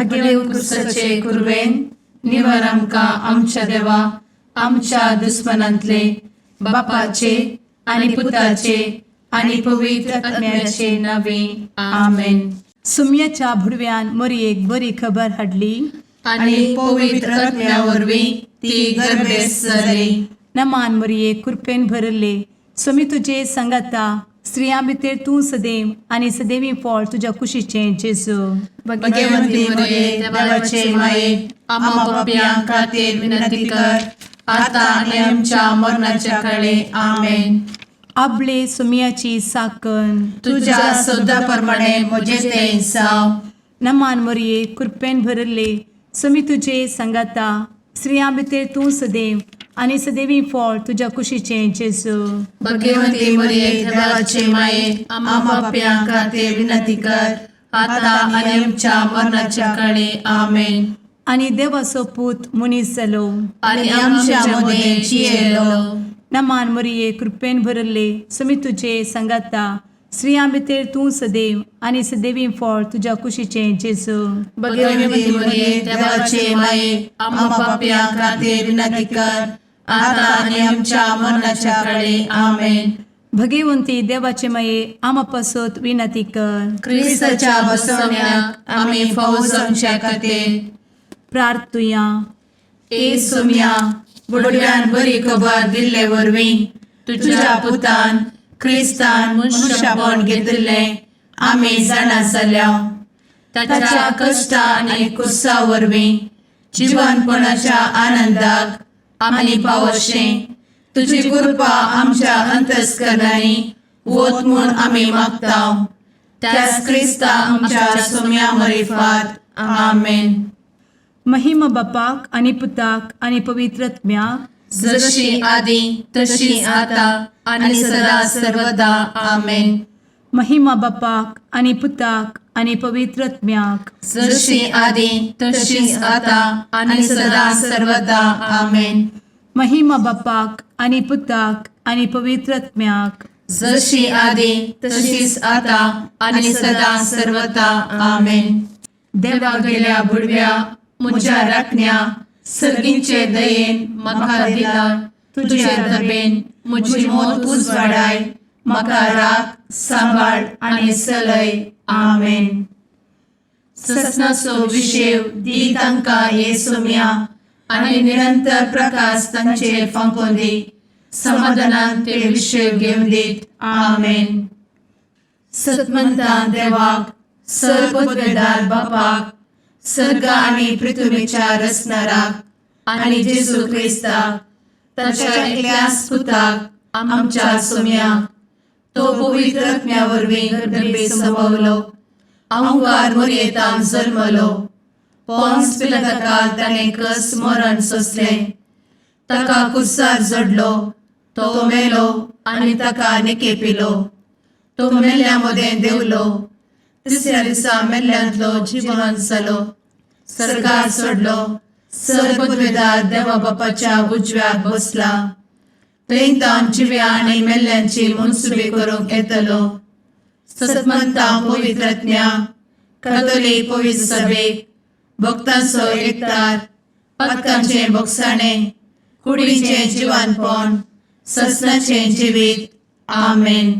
भगेवंत क्रुसाचे कुरवेन निवर आमकां आमच्या देवा आमच्या दुस्मनांतले बापाचे आनी पुताचे आनी पवित्र आत्म्याचे नावे. आमेन. सुम्याच्या भुडव्यान मोरयेक बरी खबर हाडली आनी पवित्र आत्म्या वरवीं ती गर्भेस्त जाली. नमान मोरये, कृपेन भरले, स्वामी तुजे संगाता, स्त्रियां भितर तूं सदैव आनी सदैवी फळ तुज्या कुशीचें जेजू. भगवंती मरिये, देवाचे माये, आम्हा पापयां खातीर विनंती कर, आता आनी आमच्या मरणाच्या काळे. आमेन. आबले सुम्याची साकन. तुझ्या शब्दा प्रमाणे म्हजें तें जावं. नमान मोरये, कृपेन भरले, स्वामी तुजे संगाता, स्त्रियां भितर तूं सदैव आनी सदैवी फळ तुज्या कुशीचें जेजू. भगवंती मरिये, देवाचे माये, आम्हा पापयां खातीर विनंती कर, आता आनी आमच्या मरणाच्या काळे. आमेन. आनी देवाचो पूत मनीस जालो आनी आमच्या मदें जियेलो. नमान मोरये, कृपेन भरले, स्वामी तुजे संगाता, स्त्रियां भितर तूं सदैव आनी सदैवी फळ तुज्या कुशीचें जेजू. भगवंती मरिये, देवाचे माये, आम्हा पापयां खातीर विनंती कर, आता आनी आमच्या मरणाच्या काळे. आमेन. भगवंती देवाचे माये, आमा पासत विनंती कर. क्रिस्ताच्या बसवण्याक आमी फावो जावच्या खातीर प्रार्थुया. ए सोम्या, बुडव्यान बरी खबर दिल्ले वरवीं तुझ्या पुतान क्रिस्तान मनुष्यपण घेतिल्लें आमी जाणा जाल्या. ताच्या कश्टा आनी कुर्सा वरवीं जिवनपणाच्या आनंदाक आमी पावशें तुजी कृपा आमच्या अंतस्करणांनी वत म्हूण आमी मागता, त्याच क्रिस्ता आमच्या सोम्या मरिफात. आमेन. महिमा बापाक आनी पुताक आनी पवित्र आत्म्याक. जशी आदी तशी आता आणि सदा सर्वदा. आमेन. महिमा बापाक आनी पुताक आनी पवित्र आत्म्याक. जशी आदी तशीच आता आणि सदा सर्वदा. आमेन. महिमा बापाक आनी पुताक आनी पवित्र आत्म्याक. जशी आदी तशीच आता आणि सदा सर्वदा. आमेन. देवा गेल्या बुडव्या म्हज्या राखण्या, सर्गींचे दयेन म्हाका दिला तुझे दबेन म्हजी मोत उजवाडाय, म्हाका राख, सांबाळ आनी चलय. आमेन. ससनाचो विशेव दी तांकां हे सोम्या आनी निरंतर प्रकाश तांचेर फांकोवन दी, समाधानान ते विशेव घेवन दीत. आमेन. सतमंतान देवाक, सर्वपदवेदार बापाक, सर्ग आनी पृथ्वीच्या रचणाराक आनी जेजू क्रिस्ताक ताच्या एकल्याच पुताक आमच्या सोम्याक, तो पवित्र आत्म्या वरवीं गर्भे संभवलो, अंकार मोरयेतान जल्मलो, पोन्स पिलाताकाल ताणें कस मरण सोंसलें, ताका कुर्सार जडलो, तो मेलो आनी ताका निकेपिलो, तो मेल्ल्या मदें देंवलो, तिसऱ्या दिसा मेल्ल्यांतलो जिवन जालो, सर्गार सोडलो, सर्वपदवेदार देवा बापाच्या उजव्याक बसला, थंय तावन जिव्या आनी मेल्ल्यांची मनसुबी करूंक येतलो. सतमंता पवित्रज्ञा कथोलीक पवित्र सभेक, भक्तांचो एकतार, पातकांचें भोगसाणें, कुडीचें जिवानपण, ससनाचें जिवीत. आमेन.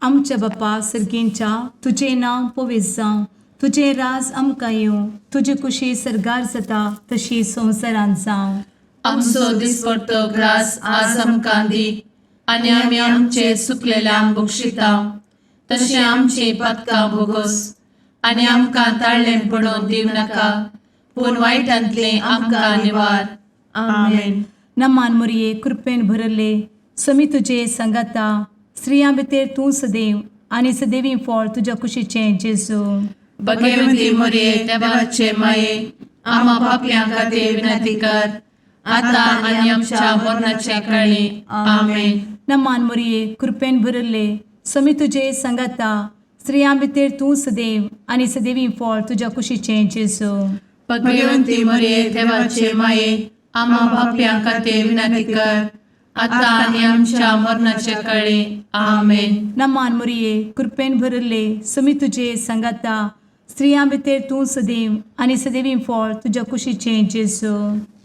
आमच्या बापा सर्गींच्या, तुजें नांव पवित्र जावं, तुजें राज आमकां येवं, तुजी कुशी सर्गार जाता तशी संवसारांत जावं. आमचो दिसपडतो ग्रास आज आमकां दी आनी आमी आमचे चुकलेल्यांक बक्षिता तशें आमची पातकां भोगोस आनी आमकां ताळ्ळें पडोवन दिवं नाका, पूण वायटांतलें आमकां निवार. आमेन. नमान मोरये, कृपेन भरले, समी तुजे संगाता, स्त्रियां भितर तूं सदैव आनी सदैवी फळ तुज्या कुशीचें जेजू. भगवती मोरये, देवाचे माये, आम्हा पापयां खातीर विनंती कर, आता आनी आमच्या मरणाच्या काळी. आमेन. नमान मोरये, कृपेन भरले, समी तुजे संगाता, स्त्रियां भितर तूं सदैव आनी सदैवी फळ तुज्या कुशीचें जेजू. भगवती मोरये, देवाचे माये, आम्हा पापयां खातीर विनंती कर, आता आनी आमच्या मरणाच्या काळी. आमेन. नमान मोरये, कृपेन भरले, समी तुजे संगाता, स्त्रियां भितर तूं सदैव आनी सदैवी फळ तुज्या कुशीचें जेजू.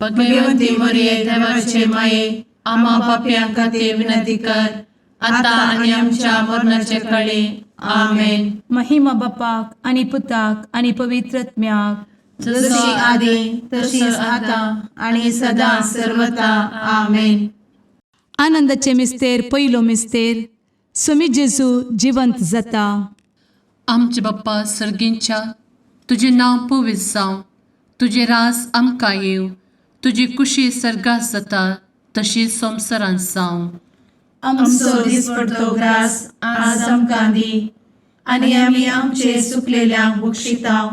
भगवती मरिये, देवाचे माये, आम्हा पापयां खातीर विनंती कर, आतां आनी आमच्या मरणाचे कळी. आमेन. महिमा बापाक आनी पुताक आनी पवित्र आत्म्याक. जशी आदी तशीच आतां आनी सदां सर्वता. आमेन. आनंदाचे मिस्तेर, पयलो मिस्तेर, सुमी जेजू जिवंत जाता. आमचे बाप्पा सर्गींच्या, तुजें नांव पवित्र जावं, तुजें रास आमकां येवं, तुजी कुशी सर्गात जाता तशी संवसारांत जावं. आमचो दिसपडतो ग्रास आज आमकां दी आनी आमी आमचे सुकलेल्यांक बक्षितांव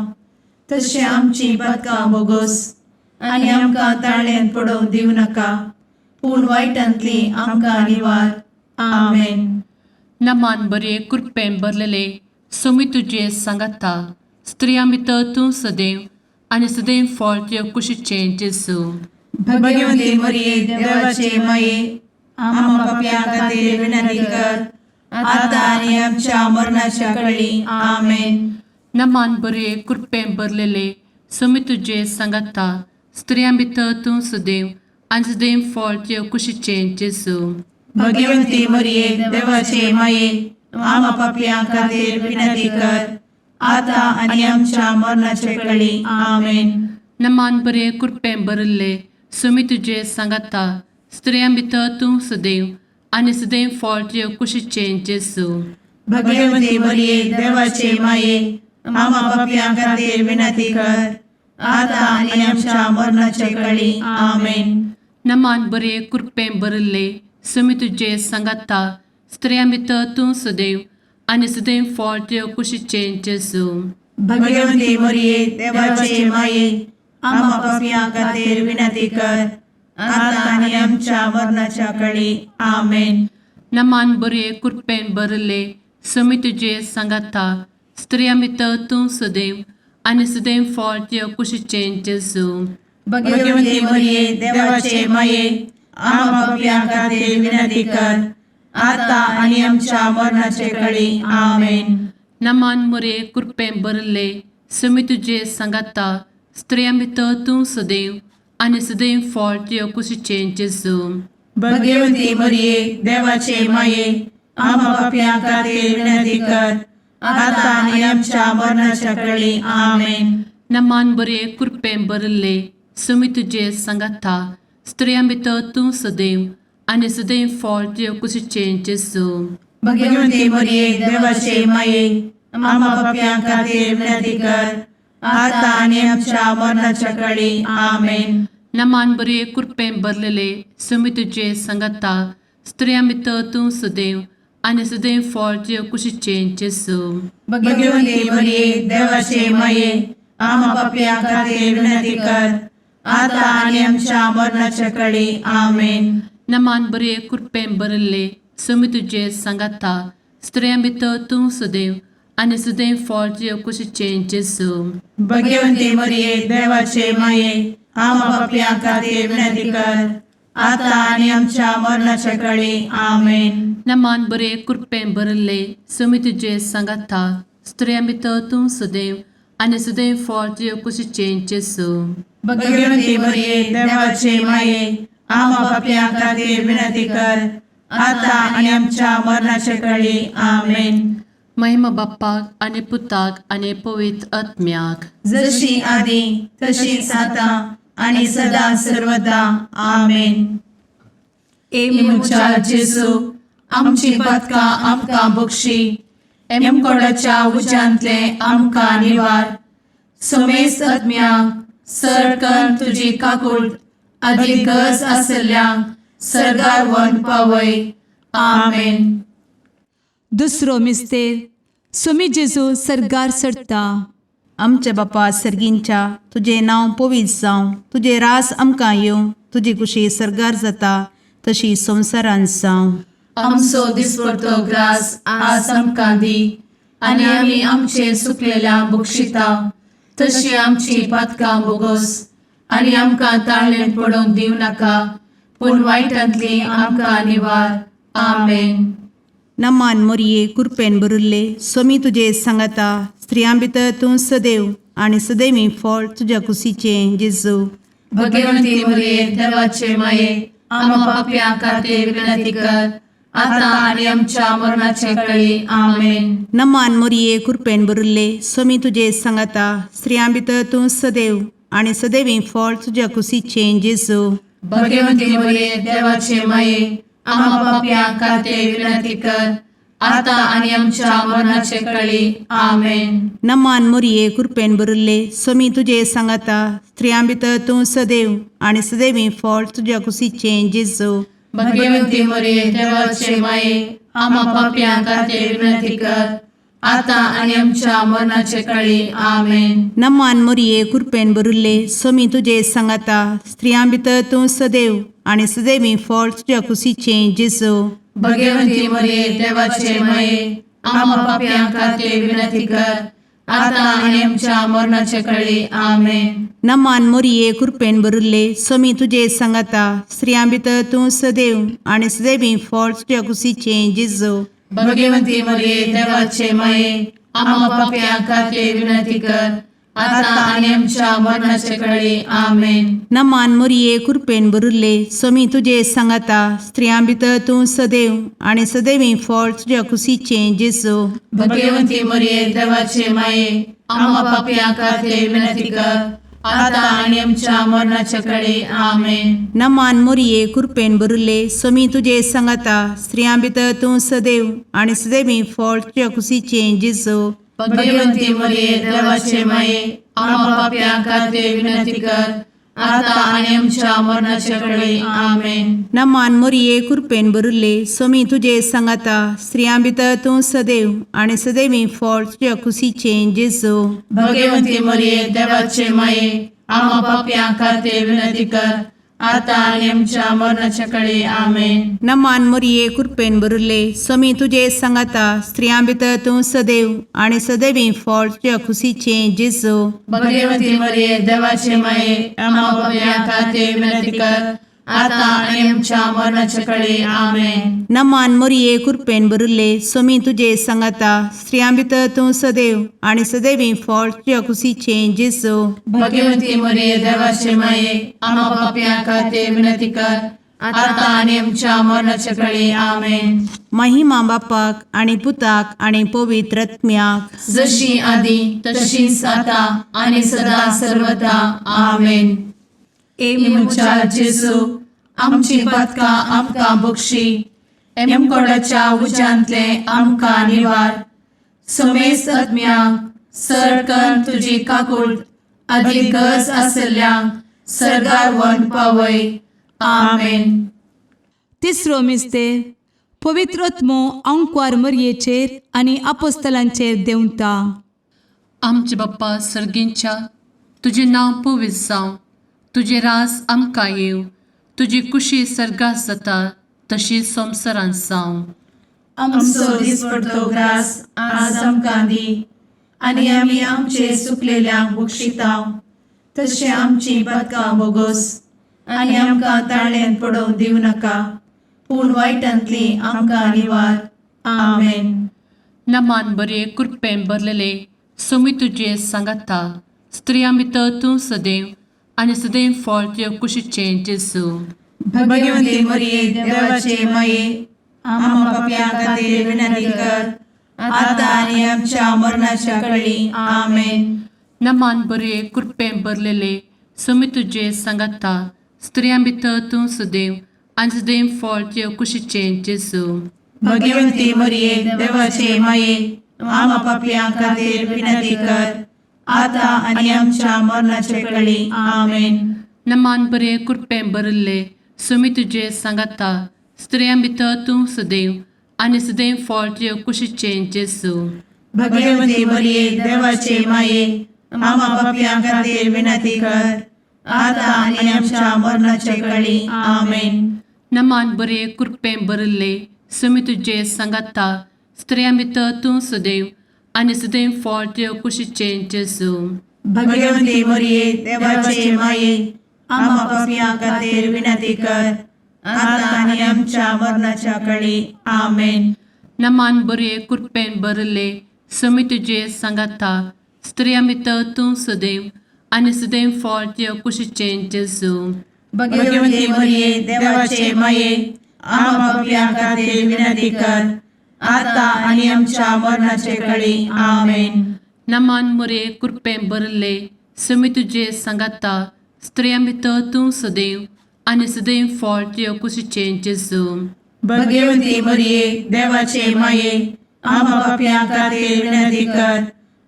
तशें आमची पदकां बोगोस आनी आमकां ताळ्यान पडोवंक दिवं नाका, पूण वायटांतली आमकां निवार. आमेन. नमान बरे, कृपेन भरलेले, सोमी तुजे सांगाता, स्त्रियां भितर तूं सदैव आनी सदैव फळ तुजे कुशीचें जेजू. भगवती मरिये, देवाचे माये, आम्हा पापयां खातीर विनंती कर, आतां आनी आमच्या मरणाच्या कळी. आमेन. नमान बरे, कृपेन भरलेले, सोमी तुजे सांगाता, स्त्रियां भितर तूं सदैव आनी सदैव फळ तुजे कुशीचें जेजू. भगवती मरिये, देवाचे माये, आम्हा पापयां खातीर विनंती कर, आतां आनी आमच्या मरणाच्या कळी. आमेन. नमान बरे, कृपेन भरिल्ले, सुमी तुजे सांगाता, स्त्रियां भितर तूं सदैव आनी सदैव फळ तुजे कुशीचें जेजू. भगवती मरिये, देवाचे माये, आम्हा पापयां खातीर विनंती कर, आतां आनी आमच्या मरणाच्या कळी. आमेन. नमान बरे, कृपेन भरिल्ले, सुमी तुजे सांगाता, स्त्रियां भितर तूं सदैव आनी सदैव फळ तुजे कुशीचें जेजू. भगवती मरिये, देवाचे माये, आम्हा पापयां खातीर विनंती कर, आतां आनी आमच्या मरणाच्या कळी. आमेन. नमान बरे, कृपेन भरिल्ले, सुमी तुजे सांगाता, स्त्रियां भितर तूं सदैव आनी सदैव फळ तुजे कुशीचें जेजू. भगवती मरिये, देवाचे माये, आम्हा पापयां खातीर विनंती कर, आतां आनी आमच्या मरणाचे कळी. आमेन. नमान मोरे, कृपेन भरिल्ले, सुमी तुजे सांगाता, स्त्रियां भितर तूं सदैव आनी सदैव फळ तुजे कुशीचें जेजू. भगवती मरिये, देवाचे माये, आम्हा पापयां खातीर विनंती कर, आतां आनी आमच्या मरणाच्या कळी. आमेन. नमान बरे, कृपेन भरिल्ले, सुमी तुजे सांगाता, स्त्रियां भितर तूं सदैव आनी सदैव फळ तुजे कुशीचें जेजू. भगवती मरिये, देवाचे माये, आम्हा पापयां खातीर विनंती कर, आतां आनी आमच्या मरणाच्या कळी. आमेन. नमान बरे, कृपेन भरलेले, सुमी तुजे सांगाता, स्त्रियां भितर तूं सदैव आनी सदैव फळ तुजे कुशीचें जेजू. भगवती मरिये, देवाचे माये, आम्हा पापयां खातीर विनंती कर, आतां आनी आमच्या मरणाच्या कळी. आमेन. नमान बरे, कृपेन भरिल्ले, सुमी तुजे सांगाता, स्त्रियां भितर तूं सदैव आनी सदैव फळ तुजे कुशीचें जेजू. भगवती मरिये, देवाचे माये, आम्हा पापयां खातीर विनंती कर, आतां आनी आमच्या मरणाच्या कळी. आमेन. नमान बरे, कृपेन भरिल्ले, सुमी तुजे सांगाता, स्त्रियां भितर तूं सदैव आनी सदैव फळ तुजे कुशीचें जेजू. भगवती मरिये, देवाचे माये, आम्हा पापयां खातीर विनंती कर, आतां आनी आमच्या मरणाच्या कळी. आमेन. महिमा बाप्पाक आनी पुताक आनी पवित्र आत्म्याक. जशी आदी तशीच आतां आनी सदां सर्वदा. आमेन. ए म्हज्या जेजू, आमची पदकां आमकां बक्षी, एमकोडाच्या उज्यांतले आमकां निवार, समेस्त आत्म्यांक सरकन तुजी काकूळ आदी गरज आसल्ल्यांक सर्गार वन पावय. आमेन. दुसरो मिस्तेर, सुमी जेजू सर्गार चडता. आमच्या बापा सर्गींच्या, तुजें नांव पवित्र जावं, तुजें रास आमकां येवं, तुजी कुशी सर्गार जाता तशी संवसारांत जावं. आमचो दिसपडतो ग्रास आज आमकां दी आनी आमी आमचे सुकलेल्या बक्षिता तशी आमची पातकां बोगोस आनी आमकां ताळ्ळें पडोवंक दिवं नाका, पूण वायटांतली आमकां निवार. आमेन. नमान मोरये कुरपेन भरिल्ले सोमी तुजे सांगाता स्त्रियां भितर तूं सदैव आनी सदैवी फळ तुज्या कुशीचें जेजू. भगवंती मरिये देवाचे माये, आम्हा पापयां खातीर विनंती कर, आता आनी आमच्या मरणाचे कळी. आमेन. नमान मोरये कुरपेन भरिल्ले सोमी तुजे सांगाता स्त्रियां भितर तूं सदैव आनी सदैवी फळ तुज्या कुशीचें जेजू. भगवंती मरिये देवाचे माये, आम्हा पापयां खातीर विनंती कर, आता आनी आमच्या मरणाचे कळी. आमेन. नमान मोरये कुरपेन भरिल्ले सोमी तुजे सांगाता स्त्रियां भितर तूं सदैव आनी सदैवी फळ तुज्या कुशीचें जेजू. भगवंती मरिये देवाचे माये, आम्हा पापयां खातीर विनंती कर, आता आनी आमच्या मरणाचे कळी. आमेन. नमान मोरये कुरपेन भरिल्ले सोमी तुजे सांगाता स्त्रियां भितर तूं सदैव आनी सदैवी फळ तुज्या कुशीचें जेजू. भगवंती मरिये देवाचे माये, आम्हा पापयां खातीर विनंती कर, आता आनी आमच्या मरणाचे कळी. आमेन. नमान मोरये कुरपेन भरिल्ले सोमी तुजे सांगाता स्त्रियां भितर तूं सदैव आनी सदैवी फळ तुज्या कुशीचें जेजू. भगवंती मरिये देवाचे माये, आम्हा पापयां खातीर विनंती कर, आता आनी आमच्या मरणाचे कळी. आमेन. नमान मोरये कुरपेन भरिल्ले सोमी तुजे सांगाता स्त्रियां भितर तूं सदैव आनी सदैवी फळ तुज्या कुशीचें जेजू. भगवंती मरिये देवाचे माये, आम्हा पापयां खातीर विनंती कर, आता आनी आमच्या मरणाचे कळी. आमेन. नमान मोरये कुरपेन भरिल्ले सोमी तुजे सांगाता स्त्रियां भितर तूं सदैव आनी सदैवी फळ तुज्या कुशीचें जेजू. भगवंती मरिये देवाचे माये, आम्हा पापयां खातीर विनंती कर, आता आनी आमच्या मरणाचे कळी. आमेन. नमान मोरये कुरपेन भरिल्ले सोमी तुजे सांगाता स्त्रियां भितर तूं सदैव आनी सदैवी फळ तुज्या कुशीचें जेजू. भगवंती मरिये देवाचे माये, आम्हा पापयां खातीर विनंती कर, आता आनी आमच्या मरणाचे कळी. आमेन. नमान मोरये कुरपेन भरिल्ले सोमी तुजे सांगाता स्त्रियां भितर तूं सदैव आनी सदैवी फळ तुज्या कुशीचें जेजू. भगवंती मरिये देवाचे माये, आम्हा पापयां खातीर विनंती कर, आता आनी आमच्या मरणाचे कळी. आमेन. नमान मोरये कुरपेन भरिल्ले सोमी तुजे सांगाता स्त्रियां भितर तूं सदैव आनी सदैवी फळ तुज्या कुशीचें जेजू. भगवंती मरिये देवाचे माये, आम्हा पापयां खातीर विनंती कर, आता आनी आमच्या मरणाचे कळी. आमेन. महिमा बापाक आनी पुताक आनी पवित्र आत्म्याक, जशी आदी तशीच आता आनी सदा सर्वदा. आमेन. ए म्हज्या जेजू, आमची पातकां आमकां बक्षी, एमकोडाच्या उज्यांतले आमकां निवार, समेस्त आत्म्यांक सरकन तुजी काकूट आदी गरज आसल्ल्यांक सर्गार व्हरून पावय. आमेन. तिसरो मिस्तेर पवित्र आत्मो अंकवार मरयेचेर आनी आपोस्तलांचेर देंवता. आमचे बाप्पा सर्गींच्या, तुजें नांव पवित्र जावं, तुजें राज आमकां येवं, तुजी कुशी सर्गात जाता तशी संवसारांत जावं. आमचो दिसपडतो ग्रास आज आमकां दी, आनी आमी आमचे सुकलेल्यांक बक्षितांव, तशें आमची पातकां बोगोस, आनी आमकां ताळ्यान पडोवंक दिवं नाका, पूण वायटांतली आमकां निवार. आमेन. नमान बरे कृपेन भरलेले सोमी तुजे सांगाता, स्त्रियां भितर तूं सदैव आनी सदैव फळ तुज्या कुशीचें जेजू. भगवंती मरिये देवाचे माये, आम्हा पापयां खातीर विनंती कर, आता आनी आमच्या मरणाच्या कळी. आमेन. नमान बरे कृपेन भरलेले सोमी तुजे सांगाता, स्त्रियां भितर तूं सदैव आनी सदैव फळ तुज्या कुशीचें जेजू. भगवंती मरिये देवाचे माये, आम्हा पापयां खातीर विनंती कर, आता आनी आमच्या मरणाच्या कळी. आमेन. नमान बरे कृपेन भरिल्ले सोमी तुजे सांगाता, स्त्रियां भितर तूं सदैव आनी सदैव फळ तुज्या कुशीचें जेजू. भगवंती मरिये देवाचे माये, आम्हा पापयां खातीर विनंती कर, आता आनी आमच्या मरणाच्या कळी. आमेन. नमान बरे कृपेन भरिल्ले सोमी तुजे सांगाता, स्त्रियां भितर तूं सदैव आनी सदैव फळ तुज्या कुशीचें जेजू. भगवंती मरिये देवाचे माये, आम्हा पापयां खातीर विनंती कर, आता आनी आमच्या मरणाच्या कळी. आमेन. नमान बरये कृपेन भरले समी तुजे सांगाता स्त्रिया भितर तूं सदैव आनी सदैव फळ तुज्या कुशीचें जेजू. भगवती मरिये, देवाचे माये, आम्हा पापयां खातीर विनंती कर, आता आनी आमच्या मरणाचे कळी. आमेन. नमान मुरे कृपेन भरले समी तुजे सांगाता स्त्रिया भितर तूं सदैव आनी सदैव फळ तुज्या कुशीचें जेजू. भगवती मरिये, देवाचे माये, आम्हा पापयां खातीर विनंती कर,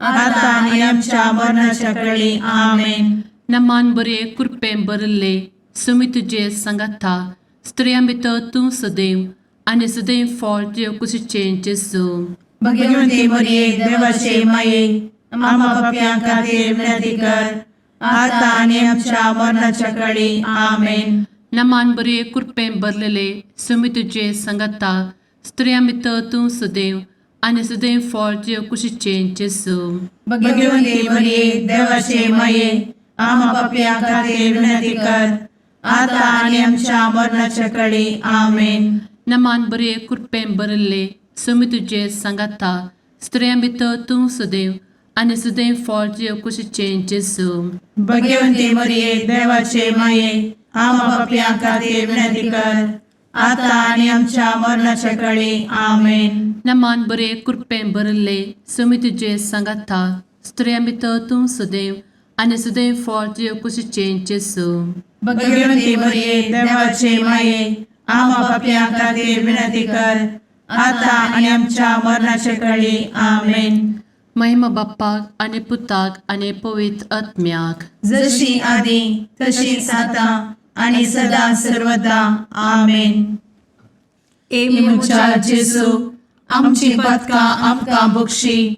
आता आनी आमच्या मरणाच्या कळी. आमेन. नमान बरे कृपेन भरले समी तुजे सांगाता स्त्रिया भितर तूं सदैव आनी सदैव फळ तुज्या कुशीचें जेजू. भगवती मरिये, देवाचे माये, आम्हा पापयां खातीर विनंती कर, आता आनी आमच्या मरणाच्या कळी. आमेन. नमान बरे कृपेन भरलेले समी तुजे सांगाता स्त्रिया भितर तूं सदैव आनी सदैव फळ तुज्या कुशीचें जेजू. भगवती मरिये, देवाचे माये, आम्हा पापयां खातीर विनंती कर, आता आनी आमच्या मरणाच्या कळी. आमेन. नमान बरे कृपेन भरले समी तुजे सांगाता स्त्रिया भितर तूं सदैव आनी सदैव फळ तुज्या कुशीचें जेजू. भगवती मरिये, देवाचे माये, आम्हा पापयां खातीर विनंती कर, आता आनी आमच्या मरणाच्या कळी. आमेन. नमान बरे कृपेन भरले समी तुजे सांगाता स्त्रिया भितर तूं सदैव आनी सदैव फळ तुज्या कुशीचें जेजू. भगवती मरिये, देवाचे माये, आम्हा पापयां खातीर विनंती कर, आता आनी आमच्या मरणाच्या कळी. आमेन. महिमा बाप्पाक आनी पुताक आनी पवित्र आत्म्याक. जशी आदी तशीच आता आणि सदा सर्वदा. आमेन. ए म्हज्या जेजू, आमची पदकां आमकां बक्षी,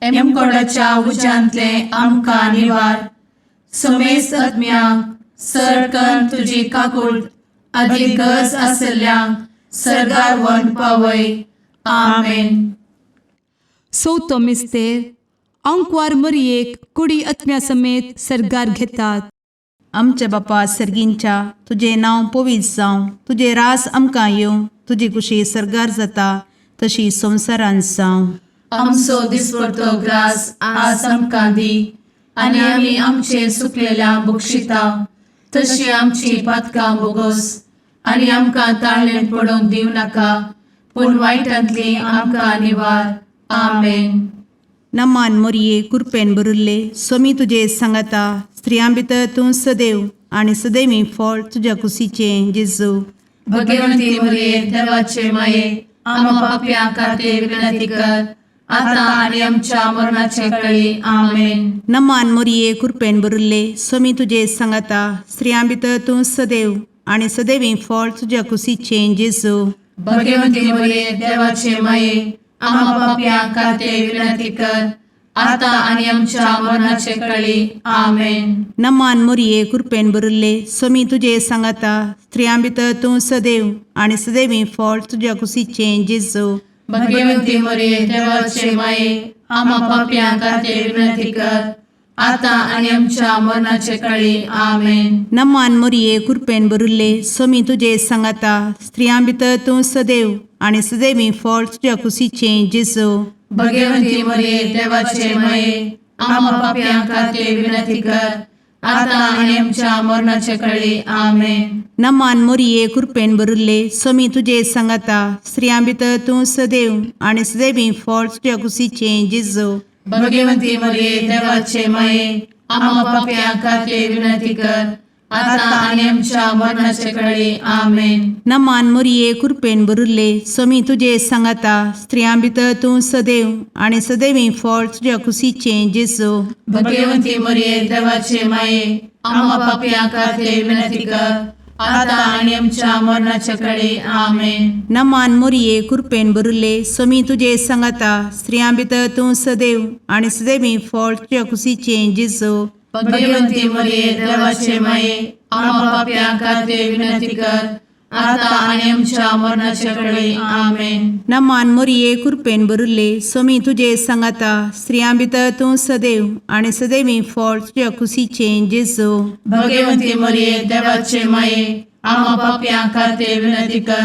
एमकोडाच्या उज्यांतले आमकां निवार, समेस्त आत्म्यांक सरकन तुजी काकूळ आदी गरज आसल्ल्यांक सरगार व्हरून पावय. आमेन. चवथो मिस्तेर आंकवार मरयेक कुडी आत्म्या समेत सर्गार घेतात. आमच्या बापा सर्गींच्या, तुजें नांव पवित्र जावं, तुजें रास आमकां येवं, तुजी कुशी सर्गार जाता तशी संवसारांत जावं. आमचो दिसपडतो ग्रास आज आमकां दी आनी आमी आमचे सुकलेल्या बक्षिता तशी आमची पातकां बोगोस आनी आमकां ताळणेंत पडोवंक दिवं नाका, पूण वायटांतली आमकां निवार. आमेन. नमान मोरये, कुरपेन भरिल्ले, स्वामी तुजे सांगाता, स्त्रियां भितर तूं सदैव आनी सदैवी फळ तुज्या कुशीचें जेजू. भगवंती मरिये, देवाचे माये, आम्हा पापयां खातीर विनंती कर, आता आनी आमच्या मरणाचे कळी. आमेन. नमान मोरये, कुरपेन भरिल्ले, स्वामी तुजे सांगाता, स्त्रियां भितर तूं सदैव आनी सदैवी फळ तुज्या कुशीचें जेजू. भगवंती मरिये, देवाचे माये, आम्हा पापयां खातीर विनंती कर, आता आनी आमच्या मरणाचे कळी. आमेन. नमान मोरये, कुरपेन भरिल्ले, स्वामी तुजे सांगाता, स्त्रियां भितर तूं सदैव आनी सदैवी फळ तुज्या कुशीचें जेजू. भगवंती मरिये, देवाचे माये, आम्हा पापयां खातीर विनंती कर, आता आनी आमच्या मरणाचे कळी. आमेन. नमान मोरये, कुरपेन भरिल्ले, स्वामी तुजे सांगाता, स्त्रियां भितर तूं सदैव आनी सदैवी फळ तुज्या कुशीचें जेजू. भगवंती मरिये, देवाचे माये, आम्हा पापयां खातीर विनंती कर, आता आनी आमच्या मरणाचे कळी. आमेन. नमान मोरये, कुरपेन भरिल्ले, स्वामी तुजे सांगाता, स्त्रियां भितर तूं सदैव आनी सदैवी फळ तुज्या कुशीचें जेजू. भगवंती मरिये, देवाचे माये, आम्हा पापयां खातीर विनंती कर, आता आनी आमच्या मरणाचे कळी. आमेन. नमान मोरये, कुरपेन भरिल्ले, स्वामी तुजे सांगाता, स्त्रियां भितर तूं सदैव आनी सदैवी फळ तुज्या कुशीचें जेजू. भगवंती मरिये, देवाचे माये, आम्हा पापयां खातीर विनंती कर, आता आनी आमच्या मरणाचे कळी. आमेन. नमान मोरये, कुरपेन भरिल्ले, स्वामी तुजे सांगाता, स्त्रियां भितर तूं सदैव आनी सदैवी फळ तुज्या कुशीचें जेजू. भगवंती मरिये, देवाचे माये, आम्हा पापयां खातीर विनंती कर, आता आनी आमच्या मरणाचे कळी. आमेन. नमान मोरये, कुरपेन भरिल्ले, स्वामी तुजे सांगाता, स्त्रियां भितर तूं सदैव आनी सदैवी फळ तुज्या कुशीचें जेजू. भगवंती मरिये, देवाचे माये, आम्हा पापयां खातीर विनंती कर,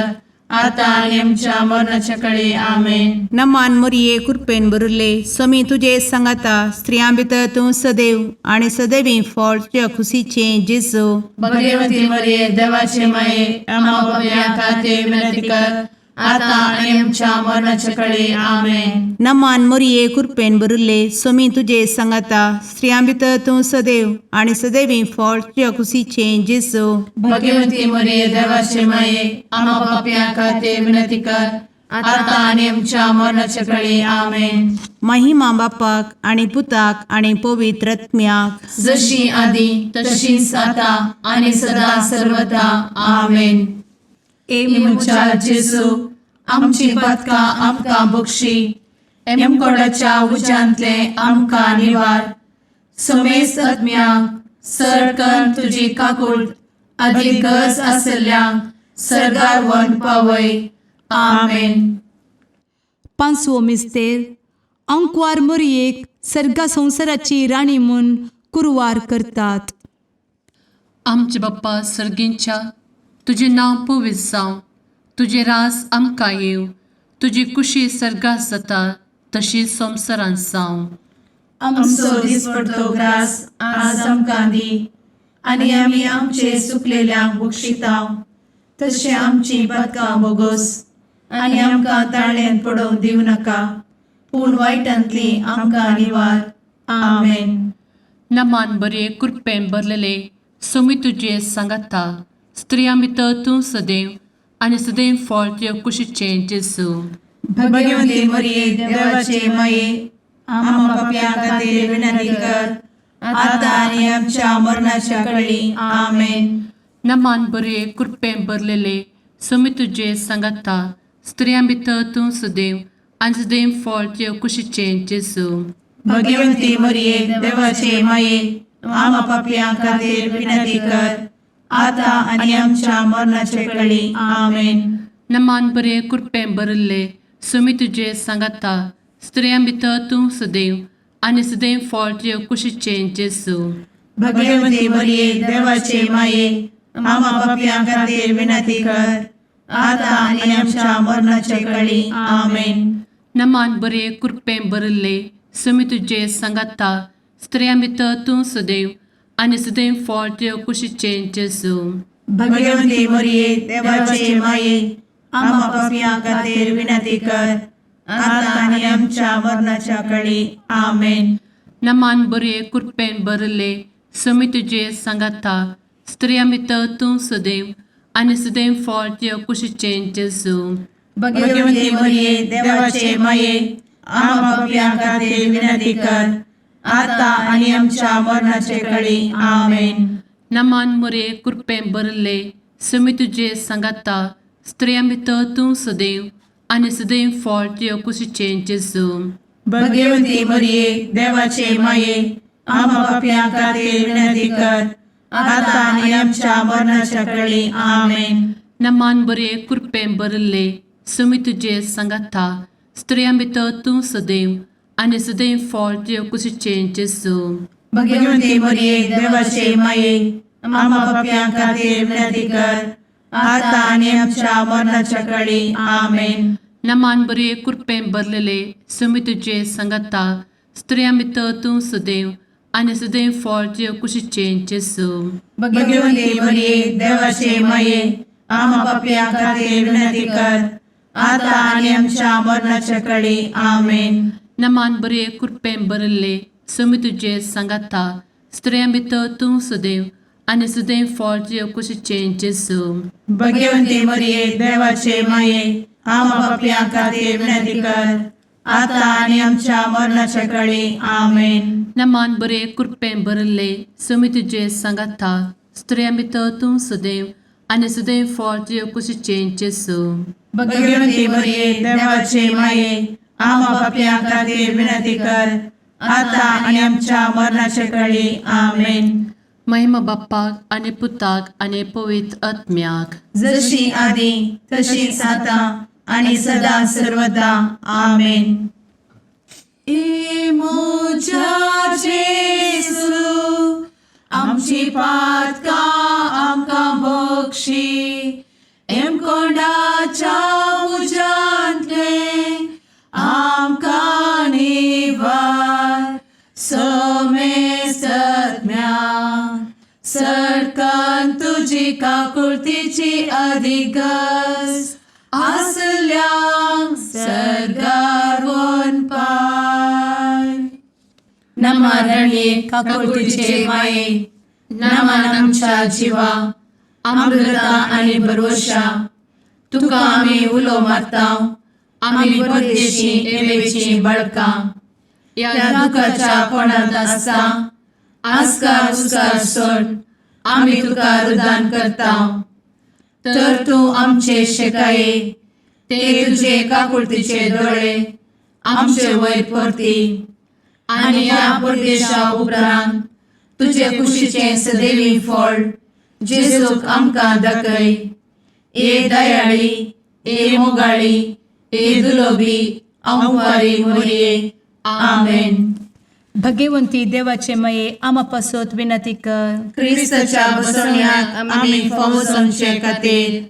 आतां आनी आमच्या मरणाच्या कडे आमेन. नमान मोरये, कृपेन भरिल्ले, स्वामी तुजे सांगाता. स्त्रियां भितर तूं सदैव आनी सदैवी फळ तुज्या खुशीचें जेजू. भगवती मरिये, देवाचे माये, आम्हा पापयां खातीर विनंती कर, आतां आनी आमच्या मरणाच्या कडे आमेन. नमान मोरये, कृपेन भरिल्ले, स्वामी तुजे सांगाता. स्त्रियां भितर तूं सदैव आनी सदैवी फळ तुज्या खुशीचें जेजू. भगवती मरिये, देवाचे माये, आम्हा पापयां खातीर विनंती कर, आतां आनी आमच्या मरणाच्या कडे आमेन. महिमा बापाक आनी पुताक आनी पवित्र आत्म्याक. जशी आदी तशीच आता आणि सदा सर्वदा आमेन. ए म्हज्या जेजू, आमची पातकां आमकां बक्षी, एमकोडाच्या उज्यांतले आमकां निवार, समेस्त आत्म्यांक सरकन तुजी काकूट आदी गरज आसल्ल्यांक सर्गार व्हरून पावय. आमेन. पांचवो मिस्तेर, आंकवार मोरयेक सर्गा संवसाराची राणी म्हूण कुरवार करतात. आमचे बाप्पा सर्गींच्या, तुजें नांव पवित्र जावं, तुजें राज आमकां येवं, तुजी कुशी सर्गात जाता तशी संवसारांत जावं. आमचो दिसपडतो ग्रास आज आमकां दी, आनी आमी आमचे सुकलेल्यांक बक्षितांव, तशें आमची पातकां बोगोस, आनी आमकां ताळ्यान पडोवंक दिवं नाका, पूण वायटांतली आमकां निवार. आमेन. नमान बरे, कृपेन भरलेले, स्वामी तुजे सांगाता. स्त्रियां भितर तूं सदैव आनी सदैव फळ तुज्या कुशीचें जेजू. भगवती मरिये, देवाचे माये, आम्हा पापयां खातीर विनंती कर, आतां आनी आमच्या मरणाच्या कळी. आमेन. नमान बरे, कृपेन भरलेले, स्वामी तुजे सांगाता. स्त्रियां भितर तूं सदैव आनी सदैव फळ तुज्या कुशीचें जेजू. भगवती मरिये, देवाचे माये, आम्हा पापयां खातीर विनंती कर, आतां आनी आमच्या मरणाचे कळी. आमेन. नमान बरे, कृपेन भरिल्ले, स्वामी तुजे सांगाता. स्त्रियां भितर तूं सदैव आनी सदैव फळ तुज्या कुशीचें जेजू. भगवती मरिये, देवाचे माये, आम्हा पापयां खातीर विनंती कर, आतां आनी आमच्या मरणाचे कळी. आमेन. नमान बरे, कृपेन भरिल्ले, स्वामी तुजे सांगाता. स्त्रियां भितर तूं सदैव आनी सदैव फळ तुज्या कुशीचें जेजू. भगवती मरिये, देवाचे माये, आम्हा पापयां खातीर विनंती कर, आतां आनी आमच्या मरणाच्या कळी. आमेन. नमान बरे, कृपेन भरिल्ले, स्वामी तुजे सांगाता. स्त्रियां भितर तूं सदैव आनी सदैव फळ तुज्या कुशीचें जेजू. भगवती मरिये, देवाचे माये, आम्हा पापयां खातीर विनंती कर, आतां आनी आमच्या मरणाचे कळी. आमेन. नमान मोरे, कृपेन भरिल्ले, स्वामी तुजे सांगाता. स्त्रियां भितर तूं सदैव आनी सदैव फळ तुज्या कुशीचें जेजू. भगवती मरिये, देवाचे माये, आम्हा पापयां खातीर विनंती कर, आतां आनी आमच्या मरणाच्या कळी. आमेन. नमान बरे, कृपेन भरिल्ले, स्वामी तुजे सांगाता. स्त्रियां भितर तूं सदैव आनी सदैव फळ तुज्या कुशीचें जेजू. भगवती मरिये, देवाचे माये, आम्हा पापयां खातीर विनंती कर, आतां आनी आमच्या मरणाच्या कळी. आमेन. नमान बरे, कृपेन भरलेले, स्वामी तुजे सांगाता. स्त्रियां भितर तूं सदैव आनी सदैव फळ तुज्या कुशीचें जेजू. भगवती मरिये, देवाचे माये, आम्हा पापयां खातीर विनंती कर, आतां आनी आमच्या मरणाच्या कळी. आमेन. नमान बरे, कृपेन भरिल्ले, स्वामी तुजे सांगाता. स्त्रियां भितर तूं सदैव आनी सदैव फळ तुज्या कुशीचें जेजू. भगवती मरिये, देवाचे माये, आम्हा पापयां खातीर विनंती कर, आतां आनी आमच्या मरणाच्या कळी. आमेन. नमान बरे, कृपेन भरिल्ले, स्वामी तुजे सांगाता. स्त्रियां भितर तूं सदैव आनी सदैव फळ तुज्या कुशीचें जेजू. भगवती मरिये, देवाचे माये, आम्हा पापयां खातीर विनंती कर, आतां आनी आमच्या मरणाच्या कळी. आमेन. महिमा बाप्पाक आनी पुताक आनी पवित्र आत्म्याक. जशी आदी तशीच आतां आणि सदा सर्वदा. आमेन. ए म्हज्या जेजू, आमची पातकां आमकां बक्षी, एमकोंडाच्या तुजी काकुळतीची अधिगस आसल्यांक सर्गार पाय. नमरणये काकुळतीचे माये, नमन आमच्या जिवा, अमृता आनी भरवशा, तुका आमी उलो मारता, आमी परदेशी एवेची बळकां ह्या दुखाच्या कोणांत आसता, आस्कार उस्कार सोड आमी तुका रुदान करता, तर तूं आमचे शेकाये ते तुजे काकुळतीचे दोळे आमचे वयर परती आनी ह्या परदेशा उपरांत तुजे कुशीचें सदैवी फळ जेजूक आमकां दाखय. ए दयाळी, ए मोगाळी, ए दुलोबी आंवारी मोरये. आमेन. भगवंती देवाचे मये आमा पासत विनंती कर. क्रिस्ताच्या बसवण्याक आमी फावो जावचे खातीर.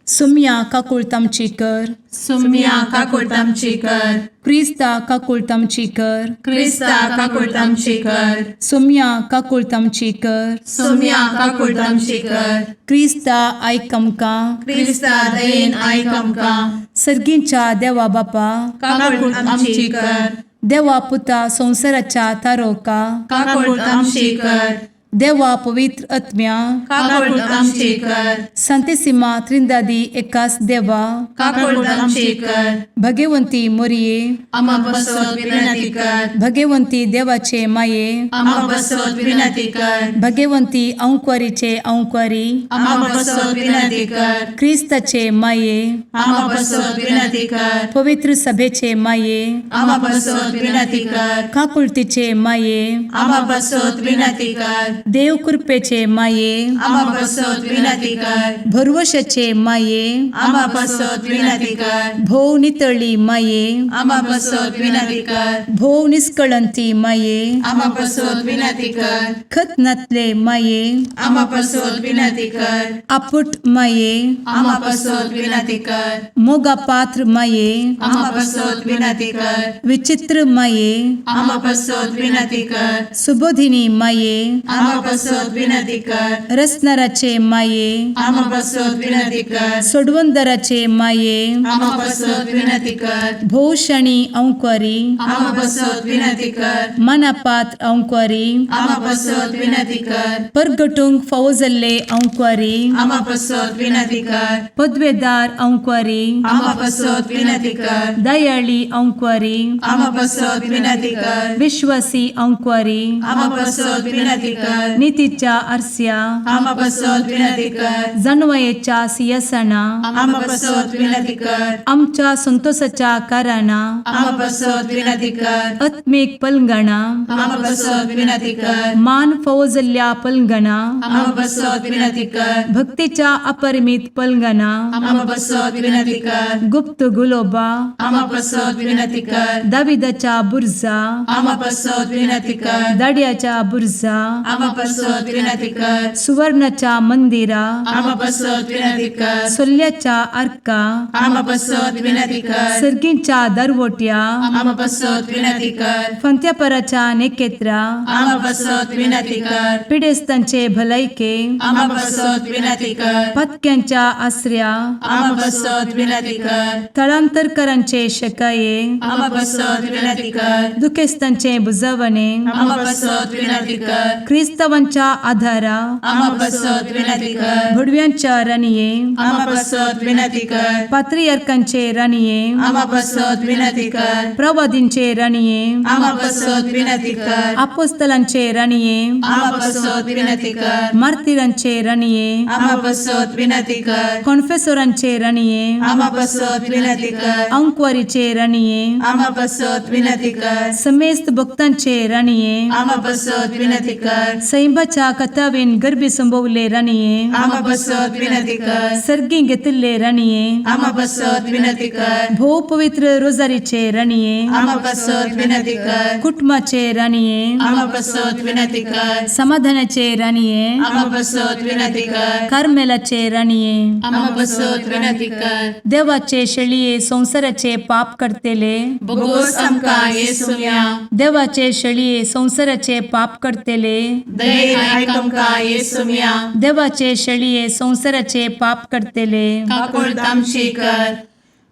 सुम्या काकुळत आमची कर. सुम्या काकुळत आमची कर. क्रिस्ता काकुळत आमची कर. क्रिस्ता काकुळत आमची कर. सुम्या काकुळत आमची कर. सुम्या काकुळत आमची कर. क्रिस्ता आयक आमकां. क्रिस्ता दयेन आयक आमकां. सर्गींच्या देवा बापा, काकुळत आमची कर. देवा पुता संवसाराच्या तारोका, काकुळत आमची कर. देवा पवित्र आत्म्या, काकुळत आमची कर. संतेसिमा त्रिंदादी एकास देवा, काकुळत आमची कर. भगवंती मोरये, आमा बसत विनंती कर. भगवंती देवाचे माये, आमा बसत विनंती कर. भगवंती अंकुरीचे अंकुरी, आमा बसत विनंती कर. क्रिस्ताचे माये, आमा बसत विनंती कर. पवित्र सभेचे माये, आमा बसत विनंती कर. काकुळतीचे माये, आमा बसत विनंती कर. देव कृपेचे माये, आमा बसत विनंती कर. भरवशाचे माये, आमा बसत विनंती कर. भोव नितळी माये, आमा बसत विनंती कर. भोव निष्कळंती माये, आमा बसत विनंती कर. खत नातले माये, आमा बसत विनंती कर. आपुट माये, आमा बसत विनंती कर. मोगा पात्र माये, आमा बसत विनंती कर. विचित्र माये, आमा बसत विनंती कर. सुबोधिनी माये, आमा बसत विनंती कर. रसनाराचे माये, आमा बसत विनंती कर. सोडवंदराचे माये, आमा बसत विनंती कर. भोवशणी अंकुरी, आमा बसत विनंती कर. मनापात्र अंकुरी, आमा बसत विनंती कर. परगटूंक फावो जाल्ले अंकुरी, आमा बसत विनंती कर. पदवेदार अंकुरी, आमा बसत विनंती कर. दयाळी अंकुरी, आमा बसत विनंती कर. विश्वासी अंकुरी, आमा बसत विनंती कर. नितीच्या आरस्या, आमा बसत विनंती कर. जानवयेच्या सियासना, आमा बसत विनंती कर. आमच्या संतोषाच्या कारणा, आमा बसत विनंती कर. आत्मीक पलंगणा, आमा बसत विनंती कर. मान फावो जाल्ल्या पलंगणा, आमा बसत विनंती कर. भक्तीच्या अपरिमित पलंगणा, आमा बसत विनंती कर. गुप्त गुलोबा, आमा बसत विनंती कर. दाविदाच्या बुर्जा, आमा बसत विनंती कर. दाड्याच्या बुर्जा, आमा बसत विनंती कर. सुवर्णाच्या मंदिरा, आमा बसत विनंती कर. सोल्ल्याच्या आर्का, आमा बसत विनंती कर. सर्गींच्या दरवट्या, आमा बसत विनंती कर. फंत्यापराच्या नेकेत्रा, आमा बसत विनंती कर. पिडेस्तांचे भलायके, आमा बसत विनंती कर. पत्क्यांच्या आसऱ्या, आमा बसत विनंती कर. थळांतरकरांचे शकाये, आमा बसत विनंती कर. दुखेस्तांचे बुजवणे, आमा बसत विनंती कर. क्रिस्तावांच्या आधारा, आमा बसत विनंती कर. भुडव्यांच्या राणये, आमा बसत विनंती कर. पात्रियर्कांचे राणये, आमा बसत विनंती कर. प्रवादींचे राणये, आमा बसत विनंती कर. आपोस्तलांचे राणये, आमा बसत विनंती कर. मार्तिरांचे राणये, आमा बसत विनंती कर. कॉन्फेसोरांचे राणये, आमा बसत विनंती कर. अंकवारीचे राणये, आमा बसत विनंती कर. समेस्त भक्तांचे राणये, आमा बसत विनंती कर. सैंबाच्या कथावेन गर्भी संभवले राणये, आमा बसत विनंती कर. सर्गी घेतिल्ले राणये, आमा बसत विनंती कर. भोव पवित्र रोजारीचे राणये, आमा बसत विनंती कर. कुटुंबाचे राणये, आमा बसत विनंती कर. समाधानाचे राणये, आमा बसत विनंती कर. कार्मेलाचे राणये, आमा बसत विनंती कर. देवाचे शेळये संवसाराचे पाप करतेले, बोगोस आमकां येसुम्या. देवाचे शेळये संवसाराचे पाप करतेले, दयेन आयक आमकां येसुम्या. देवाचे शेळये संवसाराचे पाप करतले, काकुळट आमची कर.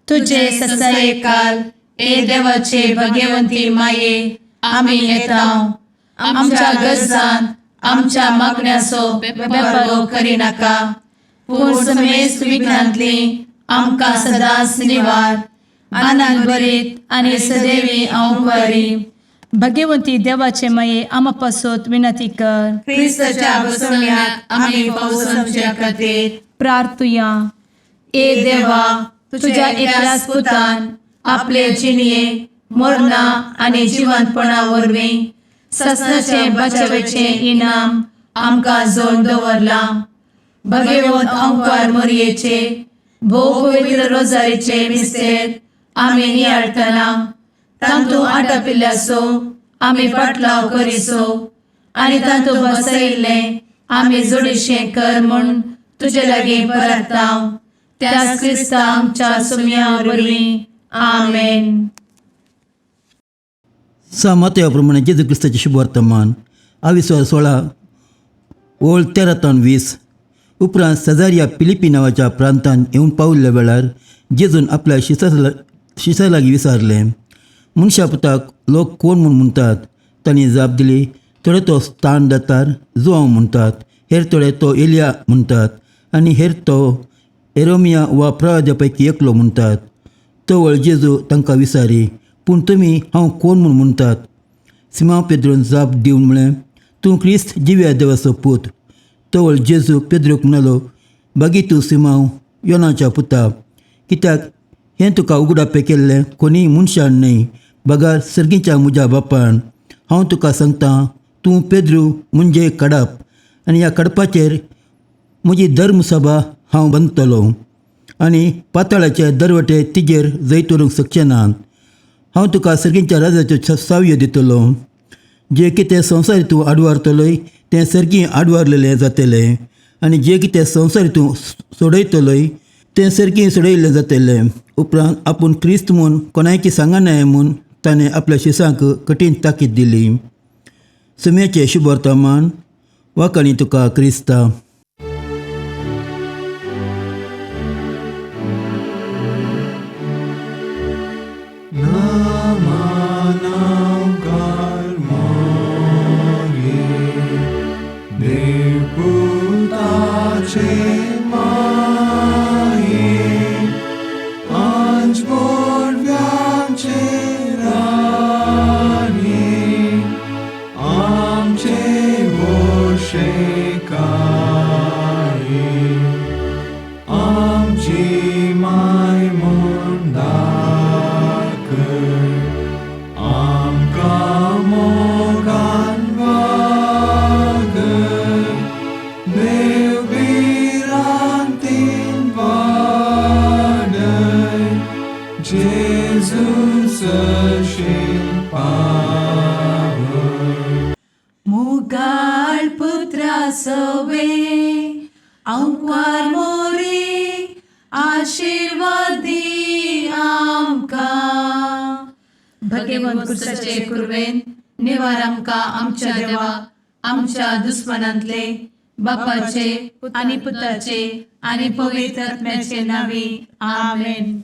तुझे तुझे ससायेकाल ए देवाचे भगवंती माये, आमी येता आमच्या गरजान आमच्या मागण्याचो बेपर्वो करिनाका, पूण समेस्त विघ्नांतली आमकां सदांच निवार. आनंद भरीत आनी सदैवी अंवकारी. भगवंती देवाचे माये, आमा पासत विनंती कर. क्रिस्ताच्या बसवण्याक आमी पावसाच्या खातीर प्रार्थुया. ए देवा, तुझ्या एकल्याच पुतान आपले जिणये मरणा आनी जिवंतपणा वरवीं ससनाचे बचावेचें इनाम आमकां जोड दवरलां. भगवंत अंकार मोरयेचे भोव पवित्र रोजारीचे मिस्तेर आमी नियाळटना तांतू आटापिल्ल्याचो आमी पाटलाव करिसो आनी तांतू बसयिल्लें आमी जोडीशें कर म्हूण तुजे लागीं परताव, त्याच क्रिस्ता आमच्या सुम्या वरवीं. आमेन. सा मातया प्रमाणे जेजू क्रिस्ताचें शुभवर्तमान आविस्वार 16 ओळ 13 तावन 20. उपरांत सेजारिया फिलिपी नांवाच्या प्रांतांत येवन पाविल्ल्या वेळार जेजून आपल्या शिसा लागीं विचारलें, मनशा पुताक लोक कोण म्हूण म्हणटात? तांणी जाप दिली, थोडे तो स्थान दातार जुआंव म्हणटात, हेर थोडे तो एलिया म्हणटात आनी हेर तो एरोमिया वा प्रवाद्या पैकी एकलो म्हणटात. तवळ जेजू तांकां विचारी, पूण तुमी हांव कोण म्हूण म्हणटात? सिमांव पेद्रून जाप दिवन म्हळें, तूं क्रिस्त, जिव्या देवाचो पूत. तवळ जेजू पेद्रूक म्हणालो, बागी तूं सिमांव, योनाच्या पुता, कित्याक हें तुका उगडापें केल्लें कोणीय मनशान न्हय, बगर सर्गीच्या म्हज्या बापान. हांव तुका सांगता, तूं पेद्रू म्हणजे कडप आनी ह्या कडपाचेर म्हजी धर्मसभा हांव बांदतलो आनी पातळाचे दरवटे तिजेर जैत व्हरूंक शकचे नात. हांव तुका सर्गीच्या राजाच्यो सावयो दितलो. जें कितें संवसार तूं आडवारतलोय तें सर्गी आडवारलेलें जातलें आनी जें कितें संवसार तूं सोडयतलोय तें सर्गी सोडयल्लें जातलें. उपरांत आपूण क्रिस्त म्हूण कोणायकी सांगनाय म्हूण ताणें आपल्या शिसांक कठीण ताकीद दिली. सुम्याचें शुभवर्तमान. वाकाणी तुका क्रिस्ता. मुगाळ पुत्रा सवे अंकार मोरे, आशिर्वाद दी आमकां. भगवंत कुर्साचे कुर्वेन निवार आमकां आमच्या देवा, आमच्या दुस्मनांतले, बापाचे आनी पुताचे आनी पवित्र आत्म्याचे नांवी. आमेन.